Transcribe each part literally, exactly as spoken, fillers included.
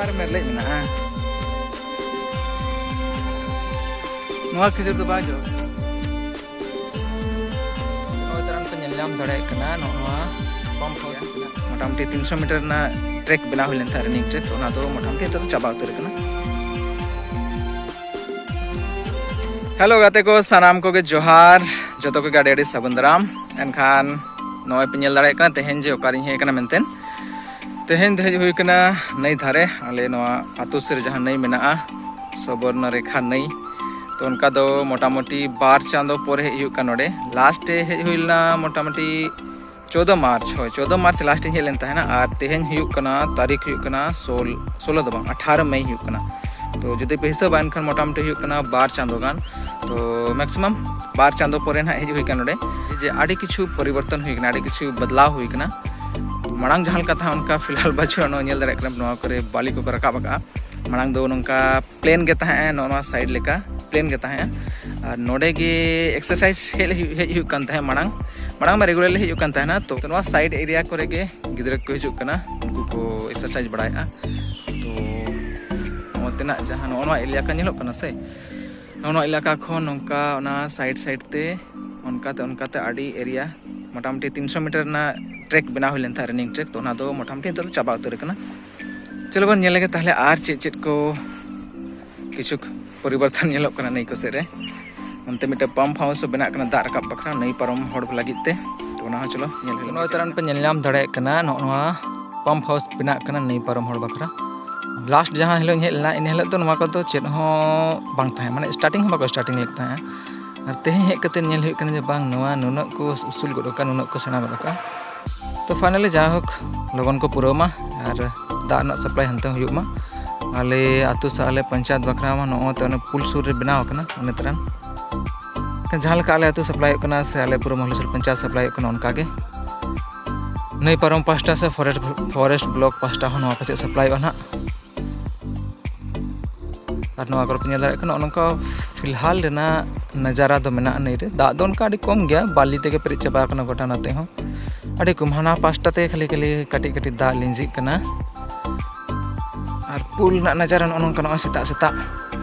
ᱟᱨ ᱢᱮᱨᱞᱮᱡ ᱢᱮᱱᱟᱜᱼᱟ᱾ ᱱᱚᱣᱟ ᱠᱷᱤᱡᱩᱨ ᱫᱚ ᱵᱟᱝ ᱡᱚ᱾ ᱱᱚᱜᱼᱚᱭ ᱛᱟᱨᱟᱝ ᱯᱮ ᱧᱮᱞ ᱧᱟᱢ ᱫᱟᱲᱮᱭᱟᱜ ᱠᱟᱱᱟ, ᱱᱚᱜᱼᱚ ᱱᱚᱣᱟ ᱯᱟᱢᱯ ᱦᱟᱣᱩᱥ ᱢᱮᱱᱟᱜᱼᱟ᱾ ᱢᱚᱴᱟᱢᱩᱴᱤ ᱛᱤᱱᱥᱚ ᱢᱤᱴᱟᱨ ᱨᱮᱱᱟᱜ ᱴᱨᱮᱠ ᱵᱮᱱᱟᱣ ᱦᱩᱭ ᱞᱮᱱ ᱛᱟᱦᱮᱸᱫ, ᱨᱟᱱᱤᱝ ᱴᱨᱮᱠ, ᱛᱚ ᱚᱱᱟ ᱫᱚ ᱢᱚᱴᱟᱢᱩᱴᱤ ᱱᱤᱛᱚᱜ ᱫᱚ ᱪᱟᱵᱟ ᱩᱛᱟᱹᱨ ᱟᱠᱟᱱᱟ᱾ ᱦᱮᱞᱳ ᱜᱟᱛᱮ ᱠᱚ, ᱥᱟᱱᱟᱢ ᱠᱚᱜᱮ ᱡᱚᱦᱟᱨ, ᱡᱚᱛᱚ ᱠᱚᱜᱮ ᱟᱹᱰᱤ ᱟᱹᱰᱤ ᱥᱟᱹᱜᱩᱱ ᱫᱟᱨᱟᱢ᱾ ᱮᱱᱠᱷᱟᱱ ᱱᱚᱜᱼᱚᱭ ᱯᱮ ᱧᱮᱞ ᱫᱟᱲᱮᱭᱟᱜ ᱠᱟᱱᱟ ᱛᱮᱦᱮᱧ ᱡᱮ ᱚᱠᱟᱨᱤᱧ ᱦᱮᱡ ᱟᱠᱟᱱᱟ ᱢᱮᱱᱛᱮ᱾ ᱛᱮᱦᱮᱧ ᱫᱚ ᱦᱮᱡ ᱦᱩᱭ ᱟᱠᱟᱱᱟ ᱱᱟᱹᱭ ᱫᱷᱟᱨᱮ, ᱟᱞᱮ ᱱᱚᱣᱟ ᱟᱹᱛᱩ ᱥᱩᱨ ᱨᱮ ᱡᱟᱦᱟᱸ ᱱᱟᱹᱭ ᱢᱮᱱᱟᱜᱼᱟ, ᱥᱚᱵᱚᱨᱱᱚ ᱨᱮᱠᱷᱟ ᱱᱟᱹᱭ᱾ ᱛᱚ ᱚᱱᱠᱟ ᱫᱚ ᱢᱚᱴᱟᱢᱩᱴᱤ ᱵᱟᱨ ᱪᱟᱸᱫᱚ ᱯᱚᱨᱮ ᱦᱮᱡ ᱦᱩᱭᱩᱜ ᱠᱟᱱᱟ ᱱᱚᱰᱮ᱾ ᱞᱟᱥᱴ ᱮ ᱦᱮᱡ ᱦᱩᱭ ᱞᱮᱱᱟ ᱢᱚᱴᱟᱢᱩᱴᱤ ᱪᱳᱫᱚ ᱢᱟᱨᱪ, ᱦᱳᱭ, ᱪᱳᱫᱚ ᱢᱟᱨᱪ ᱞᱟᱥᱴ ᱤᱧ ᱦᱮᱡ ᱞᱮᱱ ᱛᱟᱦᱮᱱᱟ᱾ ᱟᱨ ᱛᱮᱦᱮᱧ ᱦᱩᱭᱩᱜ ᱠᱟᱱᱟ, ᱛᱟᱹᱨᱤᱠᱷ ᱦᱩᱭᱩᱜ ᱠᱟᱱᱟ ᱥᱳᱞ-, ᱥᱳᱞᱳ ᱫᱚ ᱵᱟᱝ, ᱟᱴᱷᱟᱨᱚ ᱢᱮᱭ ᱦᱩᱭᱩᱜ ᱠᱟᱱᱟ᱾ ᱛᱚ ᱡᱩᱫᱤ ᱯᱮ ᱦᱤᱥᱟᱹᱵᱟ, ᱮᱱᱠᱷᱟᱱ ᱢᱚᱴᱟᱢᱩᱴᱤ ᱦᱩᱭᱩᱜ ᱠᱟᱱᱟ ᱵᱟᱨ ᱪᱟᱸᱫᱚ ᱜᱟᱱ᱾ ᱛᱚ ᱢᱮᱠᱥᱤᱢᱟᱢ ᱵᱟᱨ ᱪᱟᱸᱫᱚ ᱯᱚᱨᱮ ᱱᱟᱦᱟᱜ ᱦᱮᱡ ᱦᱩᱭ ᱠᱟᱱᱟ ᱱᱚᱰᱮ, ᱡᱮ ᱟᱹᱰᱤ ᱠᱤᱪᱷᱩ ᱯᱚᱨᱤᱵᱚᱨᱛᱚᱱ ᱦᱩᱭ ᱠᱟᱱᱟ, ᱟᱹᱰᱤ ᱠᱤᱪᱷᱩ ᱵᱚᱫᱞᱟᱣ ᱦᱩᱭ ᱠᱟᱱᱟ᱾ ᱢᱟᱲᱟᱝ ᱡᱟᱦᱟᱸ ᱞᱮᱠᱟ ᱛᱟᱦᱮᱸ, ᱚᱱᱠᱟ ᱯᱷᱤᱞᱦᱟᱞ ᱵᱟᱹᱪᱩᱜᱼᱟ᱾ ᱱᱚᱣᱟ ᱧᱮᱞ ᱫᱟᱲᱮᱭᱟᱜ ᱠᱟᱱᱟ, ᱱᱚᱣᱟ ᱠᱚᱨᱮ ᱵᱟᱞᱤ ᱠᱚᱠᱚ ᱨᱟᱠᱟᱵ ᱟᱠᱟᱫᱼᱟ᱾ ᱢᱟᱲᱟᱝ ᱫᱚ ᱱᱚᱝᱠᱟ ᱯᱞᱮᱱ ᱜᱮ ᱛᱟᱦᱮᱸᱜᱼᱟ, ᱱᱚᱜᱼᱚ ᱱᱚᱣᱟ ᱥᱟᱭᱤᱰ ᱞᱮᱠᱟ ᱯᱞᱮᱱ ᱜᱮ ᱛᱟᱦᱮᱸᱜᱼᱟ᱾ ᱟᱨ ᱱᱚᱰᱮ ᱜᱮ ᱮᱠᱥᱟᱨᱥᱟᱭᱤᱡᱽ ᱦᱮᱡ ᱦᱩᱭᱩᱜ, ᱦᱮᱡ ᱦᱩᱭᱩᱜ ᱠᱟᱱ ᱛᱟᱦᱮᱸᱫ ᱢᱟᱲᱟᱝ᱾ ᱢᱟᱲᱟᱝ ᱢᱟ ᱨᱮᱜᱩᱞᱟᱨᱞᱤ ᱦᱤᱡᱩᱜ ᱠᱟᱱ ᱛᱟᱦᱮᱱᱟ᱾ ᱛᱚ, ᱱᱚᱣᱟ ᱥᱟᱭᱤᱰ ᱮᱨᱤᱭᱟ ᱠᱚᱨᱮ ᱜᱮ ᱜᱤᱫᱽᱨᱟᱹ ᱠᱚ ᱦᱤᱡᱩᱜ ᱠᱟᱱᱟ, ᱩᱱᱠᱩ ᱠᱚ ᱮᱠᱥᱟᱨᱥᱟᱭᱤᱡᱽ ᱵᱟᱲᱟᱭᱮᱫᱼᱟ᱾ ᱛᱚ, ᱱᱚᱜᱼᱚ ᱛᱮᱱᱟᱜ ᱡᱟᱦᱟᱸ ᱱᱚᱜᱼᱚ ᱱᱚᱣᱟ ᱮᱞᱟᱠᱟ ᱧᱮᱞᱚᱜ ᱠᱟᱱᱟ ᱥᱮ, ᱱᱚᱜᱼᱚ ᱱᱚᱣᱟ ᱮᱞᱟᱠᱟ ᱠᱷᱚᱱ ᱱᱚᱝᱠᱟ ᱚᱱᱟ ᱥᱟᱭᱤᱰ ᱥᱟᱭᱤᱰ ᱛᱮ ᱚᱱᱠᱟᱛᱮ ᱚᱱᱠᱟᱛᱮ ᱟᱹᱰᱤ ᱮᱨᱤᱭᱟ, ᱢᱚᱴᱟᱢᱩᱴᱤ ᱛᱤᱱᱥᱚ ᱢᱤᱴᱟᱨ ᱨᱮᱱᱟᱜ ᱴᱨᱮᱠ ᱵᱮᱱᱟᱣ ᱦᱩᱭ ᱞᱮᱱ ᱛᱟᱦᱮᱸᱫ, ᱨᱟᱱᱤᱝ ᱴᱨᱮᱠ᱾ ᱛᱚ, ᱚᱱᱟ ᱫᱚ ᱢᱚᱴᱟᱢᱩᱴᱤ ᱱᱤᱛᱚᱜ ᱫᱚ ᱪᱟᱵᱟ ᱩᱛᱟᱹᱨ ᱟᱠᱟᱱᱟ᱾ ᱪᱚᱞᱚ ᱵᱚᱱ ᱧᱮᱞ ᱞᱮᱜᱮ ᱛᱟᱦᱚᱞᱮ ᱟᱨ ᱪᱮᱫ ᱪᱮᱫ ᱠᱚ ᱠᱤᱪᱷᱩ ᱯᱚᱨᱤᱵᱚᱨᱛᱚᱱ ᱧᱮᱞᱚᱜ ᱠᱟᱱᱟ ᱱᱟᱹᱭ ᱠᱚ ᱥᱮᱫ ᱨᱮ᱾ ᱚᱱᱛᱮ ᱢᱤᱫᱴᱮᱱ ᱯᱟᱢᱯ ᱦᱟᱣᱩᱥ ᱦᱚᱸ ᱵᱮᱱᱟᱜ ᱠᱟᱱᱟ ᱫᱟᱜ ᱨᱟᱠᱟᱵ ᱵᱟᱠᱷᱨᱟ, ᱱᱟᱹᱭ ᱯᱟᱨᱚᱢ ᱦᱚᱲ ᱠᱚ ᱞᱟᱹᱜᱤᱫ ᱛᱮ᱾ ᱛᱚ, ᱚᱱᱟ ᱦᱚᱸ ᱪᱚᱞᱚ ᱧᱮᱞ ᱦᱩᱭᱩᱜᱼᱟ᱾ ᱱᱚᱜᱼᱚᱭ ᱛᱟᱨᱟᱝ ᱯᱮ ᱧᱮᱞ ᱧᱟᱢ ᱫᱟᱲᱮᱭᱟᱜ ᱠᱟᱱᱟ, ᱱᱚᱜᱼᱚ ᱱᱚᱣᱟ ᱯᱟᱢᱯ ᱦᱟᱣᱩᱥ ᱵᱮᱱᱟᱜ ᱠᱟᱱᱟ ᱱᱟᱹᱭ ᱯᱟᱨᱚᱢ ᱦᱚᱲ ᱵᱟᱠᱷᱨᱟ᱾ ᱞᱟᱥᱴ ᱡᱟᱦᱟᱸ ᱦᱤᱞᱳᱜ ᱤᱧ ᱦᱮᱡ ᱞᱮᱱᱟ, ᱤᱱᱟᱹ ᱦᱤᱞᱳᱜ ᱫᱚ ᱱᱚᱣᱟ ᱠᱚᱫᱚ ᱪᱮᱫ ᱦᱚᱸ ᱵᱟᱝ ᱛᱟᱦᱮᱸ, ᱢᱟᱱᱮ ᱥᱴᱟᱨᱴᱤᱝ ᱦᱚᱸ ᱵᱟᱠᱚ ᱥᱴᱟᱨᱴᱤᱝ ᱞᱮᱫ ᱛᱟᱦᱮᱸᱜᱼᱟ᱾ ᱟᱨ ᱛᱮᱦᱮᱧ ᱦᱮᱡ ᱠᱟᱛᱮ ᱧᱮᱞ ᱦᱩᱭᱩᱜ ᱠᱟᱱᱟ ᱡᱮ ᱵᱟᱝ, ᱱᱚᱣᱟ ᱱᱩᱱᱟᱹᱜ ᱠᱚ ᱩᱥᱩᱞ ᱜᱚᱫ ᱟᱠᱟᱫ, ᱱᱩᱱᱟᱹᱜ ᱠᱚ ᱥᱮᱬᱟ ᱜᱚᱫ ᱟᱠᱟᱫ᱾ ᱛᱚ ᱯᱷᱟᱭᱱᱟᱞᱤ ᱡᱟᱭᱦᱳᱠ, ᱞᱚᱜᱚᱱ ᱠᱚ ᱯᱩᱨᱟᱹᱣ ᱢᱟ ᱟᱨ ᱫᱟᱜ ᱨᱮᱱᱟᱜ ᱥᱟᱯᱞᱟᱭ ᱦᱟᱱᱛᱮ ᱦᱚᱸ ᱦᱩᱭᱩᱜ ᱢᱟ᱾ ᱟᱞᱮ ᱟᱹᱛᱩ ᱥᱮ ᱟᱞᱮ ᱯᱚᱧᱪᱟᱭᱮᱛ ᱵᱟᱠᱷᱨᱟ ᱢᱟ ᱱᱚᱜᱼᱚᱭ ᱛᱚ ᱚᱱᱮ ᱯᱩᱞ ᱥᱩᱨ ᱨᱮ ᱵᱮᱱᱟᱣ ᱟᱠᱟᱱᱟ, ᱚᱱᱮ ᱛᱟᱨᱟᱝ ᱡᱟᱦᱟᱸ ᱞᱮᱠᱟ ᱟᱞᱮ ᱟᱹᱛᱩ ᱥᱟᱯᱞᱟᱭᱚᱜ ᱠᱟᱱᱟ ᱥᱮ ᱟᱞᱮ ᱯᱩᱨᱟᱹ ᱢᱚᱦᱞᱮᱥᱚᱨ ᱯᱚᱧᱪᱟᱭᱮᱛ ᱥᱟᱯᱞᱟᱭᱚᱜ ᱠᱟᱱᱟ, ᱚᱱᱠᱟ ᱜᱮ ᱱᱟᱹᱭ ᱯᱟᱨᱚᱢ ᱯᱟᱥᱴᱟ ᱥᱮ ᱯᱷᱚᱨᱮᱥᱴ, ᱯᱷᱚᱨᱮᱥᱴ ᱵᱞᱚᱠ ᱯᱟᱥᱴᱟ ᱦᱚᱸ ᱱᱚᱣᱟ ᱯᱟᱥᱮᱡ ᱥᱟᱯᱞᱟᱭᱚᱜᱼᱟ ᱱᱟᱦᱟᱜ᱾ ᱟᱨ ᱱᱚᱣᱟ ᱠᱚᱨᱮ ᱯᱮ ᱧᱮᱞ ᱫᱟᱲᱮᱭᱟᱜ ᱠᱟᱱᱟ, ᱱᱚᱜᱼᱚ ᱱᱚᱝᱠᱟ ᱯᱷᱤᱞᱦᱟᱞ ᱨᱮᱱᱟᱜ ᱱᱟᱡᱟᱨᱟ ᱫᱚ ᱢᱮᱱᱟᱜᱼᱟ ᱱᱟᱹᱭ ᱨᱮ᱾ ᱫᱟᱜ ᱫᱚ ᱚᱱᱠᱟ ᱟᱹᱰᱤ ᱠᱚᱢ ᱜᱮᱭᱟ, ᱵᱟᱹᱞᱤ ᱛᱮᱜᱮ ᱯᱮᱨᱮᱡ ᱪᱟᱵᱟ ᱟᱠᱟᱱᱟ ᱜᱚᱴᱟ ᱱᱟᱛᱮ ᱦᱚᱸ᱾ ᱟᱹᱰᱤ ᱠᱚᱢ, ᱦᱟᱱᱟ ᱯᱟᱥᱴᱟ ᱛᱮ ᱠᱷᱟᱹᱞᱤ ᱠᱷᱟᱹᱞᱤ ᱠᱟᱹᱴᱤᱡ ᱠᱟᱹᱴᱤᱡ ᱫᱟᱜ ᱞᱤᱸᱡᱤᱜ ᱠᱟᱱᱟ᱾ ᱟᱨ ᱯᱩᱞ ᱨᱮᱱᱟᱜ ᱱᱟᱡᱟᱨᱟ ᱱᱚᱜᱼᱚ ᱱᱚᱝᱠᱟ ᱱᱚᱜᱼᱚᱭ ᱥᱮᱛᱟᱜ ᱥᱮᱛᱟᱜ᱾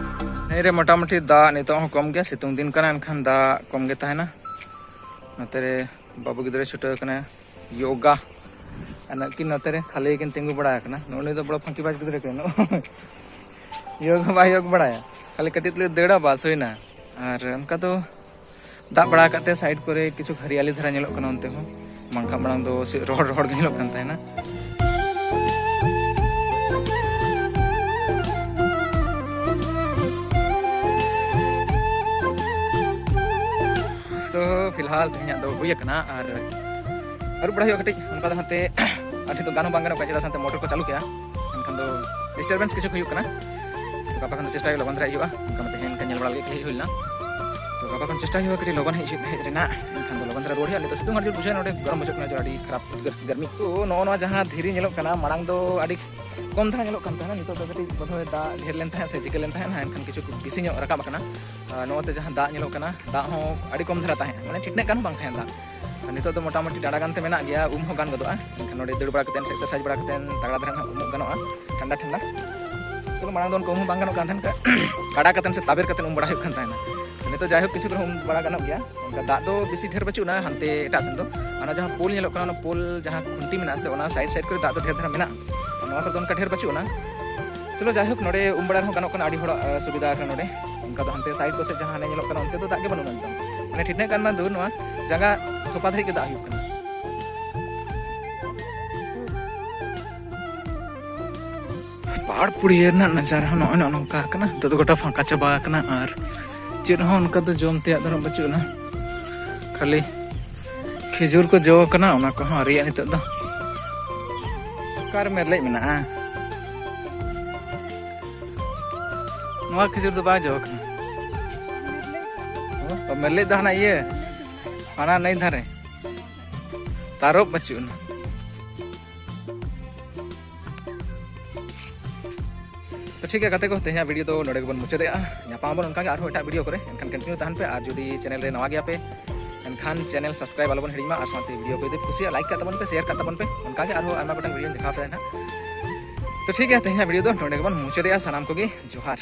ᱱᱟᱹᱭ ᱨᱮ ᱢᱚᱴᱟᱢᱩᱴᱤ ᱫᱟᱜ ᱱᱤᱛᱚᱜ ᱦᱚᱸ ᱠᱚᱢ ᱜᱮᱭᱟ, ᱥᱤᱛᱩᱝ ᱫᱤᱱ ᱠᱟᱱᱟ, ᱮᱱᱠᱷᱟᱱ ᱫᱟᱜ ᱠᱚᱢ ᱜᱮ ᱛᱟᱦᱮᱱᱟ᱾ ᱱᱚᱛᱮ ᱨᱮ ᱵᱟᱹᱵᱩ ᱜᱤᱫᱽᱨᱟᱹᱭ ᱪᱷᱩᱴᱟᱹᱣ ᱠᱟᱱᱟ ᱭᱳᱜᱟ᱾ ᱟᱨ ᱱᱩᱠᱤᱱ ᱱᱚᱛᱮ ᱨᱮ ᱠᱷᱟᱹᱞᱤ ᱠᱤᱱ ᱛᱤᱸᱜᱩ ᱵᱟᱲᱟ ᱟᱠᱟᱱᱟ᱾ ᱱᱩᱜᱼᱩ ᱱᱩᱭ ᱫᱚ ᱵᱚᱲᱚ ᱯᱷᱟᱸᱠᱤ ᱵᱟᱡᱽ ᱜᱤᱫᱽᱨᱟᱹ ᱠᱟᱱᱟ᱾ ᱭᱳᱜ ᱦᱚᱸ ᱵᱟᱭ ᱭᱳᱜ ᱵᱟᱲᱟᱭᱟ, ᱠᱷᱟᱹᱞᱤ ᱠᱟᱹᱴᱤᱡ ᱛᱩᱞᱩᱡ ᱫᱟᱹᱲᱟ, ᱵᱟᱥ ᱦᱩᱭᱱᱟ᱾ ᱟᱨ ᱚᱱᱠᱟ ᱫᱚ ᱫᱟᱜ ᱵᱟᱲᱟ ᱟᱠᱟᱫ ᱛᱮ ᱥᱟᱭᱤᱰ ᱠᱚᱨᱮ ᱠᱤᱪᱷᱩ ᱦᱟᱹᱨᱭᱟᱹᱞᱤ ᱫᱷᱟᱨᱟ ᱧᱮᱞᱚᱜ ᱠᱟᱱᱟ ᱚᱱᱛᱮ ᱦᱚᱸ, ᱵᱟᱝᱠᱷᱟᱱ ᱢᱟᱲᱟᱝ ᱫᱚ ᱥᱮ ᱨᱚᱦᱚᱲ ᱨᱚᱦᱚᱲ ᱜᱮ ᱧᱮᱞᱚᱜ ᱠᱟᱱ ᱛᱟᱦᱮᱱᱟ᱾ ᱛᱚ ᱯᱷᱤᱞᱦᱟᱞ ᱛᱮᱦᱮᱧᱟᱜ ᱫᱚ ᱦᱩᱭ ᱟᱠᱟᱱᱟ ᱟᱨ ᱟᱹᱨᱩᱵ ᱵᱟᱲᱟ ᱦᱩᱭᱩᱜᱼᱟ ᱠᱟᱹᱴᱤᱡ᱾ ᱚᱱᱠᱟ ᱫᱚ ᱦᱟᱱᱛᱮ ᱟᱨ ᱱᱤᱛᱚᱜ ᱜᱟᱱ ᱦᱚᱸ ᱵᱟᱝ ᱜᱟᱱᱚᱜ ᱠᱟᱱᱟ, ᱪᱮᱫᱟᱜ ᱥᱮ ᱦᱟᱱᱛᱮ ᱢᱚᱴᱚᱨ ᱠᱚ ᱪᱟᱹᱞᱩ ᱠᱮᱜᱼᱟ, ᱮᱱᱠᱷᱟᱱ ᱫᱚ ᱰᱤᱥᱴᱟᱨᱵᱮᱱᱥ ᱠᱤᱪᱷᱩ ᱦᱩᱭᱩᱜ ᱠᱟᱱᱟ᱾ ᱛᱚ ᱜᱟᱯᱟ ᱠᱷᱚᱱ ᱫᱚ ᱪᱮᱥᱴᱟ ᱦᱩᱭᱩᱜᱼᱟ, ᱞᱚᱜᱚᱱ ᱫᱷᱟᱨᱟ ᱦᱮᱡ ᱦᱩᱭᱩᱜᱼᱟ᱾ ᱚᱱᱠᱟ ᱢᱟ ᱛᱮᱦᱮᱧ ᱚᱱᱠᱟ ᱧᱮᱞ ᱵᱟᱲᱟ ᱞᱟᱹᱜᱤᱫ ᱦᱮᱡ ᱦᱩᱭ ᱞᱮᱱᱟ᱾ ᱛᱚ ᱜᱟᱯᱟ ᱠᱷᱚᱱ ᱪᱮᱥᱴᱟ ᱦᱩᱭᱩᱜᱼᱟ ᱠᱟᱹᱴᱤᱡ ᱞᱚᱜᱚᱱ ᱦᱮᱡ ᱦᱮᱡ ᱨᱮᱱᱟᱜ, ᱮᱱᱠᱷᱟᱱ ᱫᱚ ᱞᱚᱜᱚᱱ ᱫᱷᱟᱨᱟ ᱨᱩᱣᱟᱹᱲ ᱦᱩᱭᱩᱜᱼᱟ᱾ ᱱᱤᱛᱚᱜ ᱥᱤᱛᱩᱝ ᱟᱹᱰᱤ ᱡᱳᱨ ᱵᱩᱡᱷᱟᱹᱜᱼᱟ, ᱱᱚᱰᱮ ᱜᱚᱨᱚᱢ ᱵᱩᱡᱷᱟᱹᱜ ᱠᱟᱱᱟ, ᱟᱹᱰᱤ ᱠᱷᱟᱨᱟᱯ ᱩᱫᱽᱜᱟᱹᱨ ᱜᱟᱨᱢᱤ᱾ ᱛᱚ ᱱᱚᱜᱼᱚ ᱱᱚᱣᱟ ᱡᱟᱦᱟᱸ ᱫᱷᱤᱨᱤ ᱧᱮᱞᱚᱜ ᱠᱟᱱᱟ, ᱢᱟᱲᱟᱝ ᱫᱚ ᱟᱹᱰᱤ ᱠᱚᱢ ᱫᱷᱟᱨᱟ ᱧᱮᱞᱚᱜ ᱠᱟᱱ ᱛᱟᱦᱮᱱᱟ, ᱱᱤᱛᱚᱜ ᱫᱚ ᱠᱟᱹᱴᱤᱡ ᱵᱚᱫᱷᱚᱭ ᱫᱟᱜ ᱰᱷᱮᱨ ᱞᱮᱱ ᱛᱟᱦᱮᱸᱫ ᱥᱮ ᱪᱤᱠᱟᱹ ᱞᱮᱱ ᱛᱟᱦᱮᱸᱫ, ᱮᱱᱠᱷᱟᱱ ᱠᱤᱪᱷᱩ ᱵᱮᱥᱤ ᱧᱚᱜ ᱨᱟᱠᱟᱵ ᱟᱠᱟᱱᱟ᱾ ᱟᱨ ᱱᱚᱣᱟᱛᱮ ᱡᱟᱦᱟᱸ ᱫᱟᱜ ᱧᱮᱞᱚᱜ ᱠᱟᱱᱟ, ᱫᱟᱜ ᱦᱚᱸ ᱟᱹᱰᱤ ᱠᱚᱢ ᱫᱷᱟᱨᱟ ᱛᱟᱦᱮᱸᱫ, ᱢᱟᱱᱮ ᱴᱷᱤᱠᱱᱟᱹᱜ ᱜᱟᱱ ᱦᱚᱸ ᱵᱟᱝ ᱛᱟᱦᱮᱸᱫ ᱫᱟᱜ᱾ ᱟᱨ ᱱᱤᱛᱚᱜ ᱫᱚ ᱢᱚᱴᱟᱢᱩᱴᱤ ᱰᱟᱸᱰᱟ ᱜᱟᱱ ᱛᱮ ᱢᱮᱱᱟᱜ ᱜᱮᱭᱟ, ᱩᱢ ᱦᱚᱸ ᱜᱟᱱ ᱜᱚᱫᱚᱜᱼᱟ᱾ ᱮᱱᱠᱷᱟᱱ ᱱᱚᱰᱮ ᱫᱟᱹᱲ ᱵᱟᱲᱟ ᱠᱟᱛᱮᱫ ᱥᱮ ᱮᱠᱥᱟᱨᱥᱟᱭᱤᱡᱽ ᱵᱟᱲᱟ ᱠᱟᱛᱮᱫ ᱛᱟᱜᱲᱟ ᱫᱷᱟᱨᱟ ᱱᱟᱜ ᱩᱢᱩᱜ ᱜᱟᱱᱚᱜᱼᱟ, ᱴᱷᱟᱱᱰᱟ ᱴᱷᱟᱱᱰᱟ᱾ ᱪᱚᱞᱚ, ᱢᱟᱲᱟᱝ ᱫᱚ ᱚᱱᱠᱟ ᱩᱢ ᱦᱚᱸ ᱵᱟᱝ ᱜᱟᱱᱚᱜ ᱠᱟᱱ ᱛᱟᱦᱮᱸᱫ, ᱠᱟᱰᱟ ᱠᱟᱛᱮᱫ ᱥᱮ ᱛᱟᱵᱮᱨ ᱠᱟᱛᱮᱫ ᱩᱢ ᱵᱟᱲᱟ ᱦᱩᱭᱩᱜ ᱠᱟᱱ ᱛᱟᱦᱮᱱᱟ᱾ ᱱᱤᱛᱚᱜ ᱡᱟᱭᱦᱳᱠ ᱠᱤᱪᱷᱩ ᱨᱮᱦᱚᱸ ᱩᱢ ᱵᱟᱲᱟ ᱜᱟᱱᱚᱜ ᱜᱮᱭᱟ᱾ ᱚᱱᱠᱟ ᱫᱟᱜ ᱫᱚ ᱵᱮᱥᱤ ᱰᱷᱮᱨ ᱵᱟᱹᱪᱩᱜ ᱟᱱᱟ ᱦᱟᱱᱛᱮ ᱮᱴᱟᱜ ᱥᱮᱱ ᱫᱚ᱾ ᱚᱱᱟ ᱡᱟᱦᱟᱸ ᱯᱳᱞ ᱧᱮᱞᱚᱜ ᱠᱟᱱᱟ, ᱚᱱᱟ ᱯᱳᱞ ᱡᱟᱦᱟᱸ ᱠᱷᱩᱱᱴᱤ ᱢᱮᱱᱟᱜᱼᱟ ᱥᱮ, ᱚᱱᱟ ᱥᱟᱭᱤᱰ ᱥᱟᱭᱤᱰ ᱠᱚᱨᱮ ᱫᱟᱜ ᱫᱚ ᱰᱷᱮᱨ ᱫᱷᱟᱨᱟ ᱢᱮᱱᱟᱜᱼᱟ, ᱱᱚᱣᱟ ᱠᱚᱨᱮ ᱫᱚ ᱚᱱᱠᱟ ᱰᱷᱮᱨ ᱵᱟᱹᱪᱩᱜ ᱟᱱᱟ᱾ ᱪᱚᱞᱚ ᱡᱟᱭᱦᱳᱠ, ᱱᱚᱰᱮ ᱩᱢ ᱵᱟᱲᱟ ᱨᱮᱦᱚᱸ ᱜᱟᱱᱚᱜ ᱠᱟᱱᱟ, ᱟᱹᱰᱤ ᱦᱚᱲᱟᱜ ᱥᱩᱵᱤᱫᱷᱟ ᱟᱠᱟᱱᱟ ᱱᱚᱰᱮ᱾ ᱚᱱᱠᱟ ᱫᱚ ᱦᱟᱱᱛᱮ ᱥᱟᱭᱤᱰ ᱠᱚ ᱥᱮᱫ ᱡᱟᱦᱟᱸ ᱦᱟᱱᱮ ᱧᱮᱞᱚᱜ ᱠᱟᱱᱟ, ᱚᱱᱛᱮ ᱫᱚ ᱫᱟᱜ ᱜᱮ ᱵᱟᱹᱱᱩᱜᱼᱟ ᱮᱠᱫᱚᱢ, ᱢᱟᱱᱮ ᱴᱷᱤᱠᱱᱟᱹᱜ ᱜᱟᱱ ᱢᱟ ᱫᱩᱨ, ᱱᱚᱣᱟ ᱡᱟᱸᱜᱟ ᱛᱷᱚᱯᱟ ᱫᱷᱟᱹᱨᱤᱡ ᱜᱮ ᱫᱟᱜ ᱦᱩᱭᱩᱜ ᱠᱟᱱᱟ᱾ ᱯᱟᱦᱟᱲ ᱯᱩᱲᱤᱭᱟᱹ ᱨᱮᱱᱟᱜ ᱱᱟᱡᱟᱨᱟ ᱦᱚᱸ ᱱᱚᱜᱼᱚᱭ ᱱᱚᱜᱼᱚ ᱱᱚᱝᱠᱟ ᱠᱟᱱᱟ᱾ ᱱᱤᱛᱚᱜ ᱫᱚ ᱜᱚᱴᱟ ᱯᱷᱟᱸᱠᱟ ᱪᱟᱵᱟ ᱟᱠᱟᱱᱟ ᱟᱨ ᱪᱮᱫ ᱦᱚᱸ ᱚᱱᱠᱟ ᱫᱚ ᱡᱚᱢ ᱛᱮᱭᱟᱜ ᱫᱚ ᱱᱟᱜ ᱵᱟᱹᱪᱩᱜ ᱟᱱᱟ, ᱠᱷᱟᱹᱞᱤ ᱠᱷᱮᱡᱩᱨ ᱠᱚ ᱡᱚ ᱟᱠᱟᱱᱟ, ᱚᱱᱟ ᱠᱚᱦᱚᱸ ᱟᱹᱣᱨᱤᱭᱟᱜᱼᱟ ᱱᱤᱛᱚᱜ ᱫᱚ᱾ ᱚᱠᱟᱨᱮ ᱢᱮᱨᱞᱮᱡ ᱢᱮᱱᱟᱜᱼᱟ? ᱱᱚᱣᱟ ᱠᱷᱮᱡᱩᱨ ᱫᱚ ᱵᱟᱭ ᱡᱚ ᱟᱠᱟᱱᱟ᱾ ᱚ, ᱢᱮᱨᱞᱮᱡ ᱫᱚ ᱦᱟᱱᱟ ᱤᱭᱟᱹ, ᱦᱟᱱᱟ ᱱᱟᱹᱭ ᱫᱷᱟᱨᱮ᱾ ᱛᱟᱨᱚᱵ ᱵᱟᱹᱪᱩᱜ ᱟᱱᱟ᱾ ᱛᱚ ᱴᱷᱤᱠ ᱜᱮᱭᱟ ᱜᱟᱛᱮ ᱠᱚ, ᱛᱮᱦᱮᱧᱟᱜ ᱵᱷᱤᱰᱤᱭᱳ ᱫᱚ ᱱᱚᱰᱮ ᱜᱮᱵᱚᱱ ᱢᱩᱪᱟᱹᱫᱮᱜᱼᱟ᱾ ᱧᱟᱯᱟᱢ ᱟᱵᱚᱱ ᱚᱱᱠᱟᱜᱮ ᱟᱨᱦᱚᱸ ᱮᱴᱟᱜ ᱵᱷᱤᱰᱤᱭᱳ ᱠᱚᱨᱮ, ᱮᱱᱠᱷᱟᱱ ᱠᱚᱱᱴᱤᱱᱤᱭᱩ ᱛᱟᱦᱮᱱ ᱯᱮ᱾ ᱟᱨ ᱡᱩᱫᱤ ᱪᱮᱱᱮᱞ ᱨᱮ ᱱᱟᱣᱟ ᱜᱮᱭᱟ ᱯᱮ, ᱮᱱᱠᱷᱟᱱ ᱪᱮᱱᱮᱞ ᱥᱟᱵᱥᱠᱨᱟᱭᱤᱵ ᱟᱞᱚᱵᱚᱱ ᱦᱤᱲᱤᱧ ᱢᱟ, ᱟᱨ ᱥᱟᱶᱛᱮ ᱵᱷᱤᱰᱤᱭᱳ ᱠᱚ ᱡᱩᱫᱤ ᱯᱮ ᱠᱩᱥᱤᱭᱟᱜᱼᱟ, ᱞᱟᱭᱤᱠ ᱠᱟᱜ ᱛᱟᱵᱚᱱ ᱯᱮ, ᱥᱮᱭᱟᱨ ᱠᱟᱜ ᱛᱟᱵᱚᱱ ᱯᱮ᱾ ᱚᱱᱠᱟᱜᱮ ᱟᱨᱦᱚᱸ ᱟᱭᱢᱟ ᱜᱚᱴᱟᱝ ᱵᱷᱤᱰᱤᱭᱳᱧ ᱫᱮᱠᱷᱟᱣ ᱯᱮᱭᱟ ᱱᱟᱦᱟᱜ᱾ ᱛᱚ ᱴᱷᱤᱠ ᱜᱮᱭᱟ, ᱛᱮᱦᱮᱧᱟᱜ ᱵᱷᱤᱰᱤᱭᱳ ᱫᱚ ᱱᱚᱰᱮ ᱜᱮᱵᱚᱱ ᱢᱩᱪᱟᱹᱫᱮᱜᱼᱟ᱾ ᱥᱟᱱᱟᱢ ᱠᱚᱜᱮ ᱡᱚᱦᱟᱨ᱾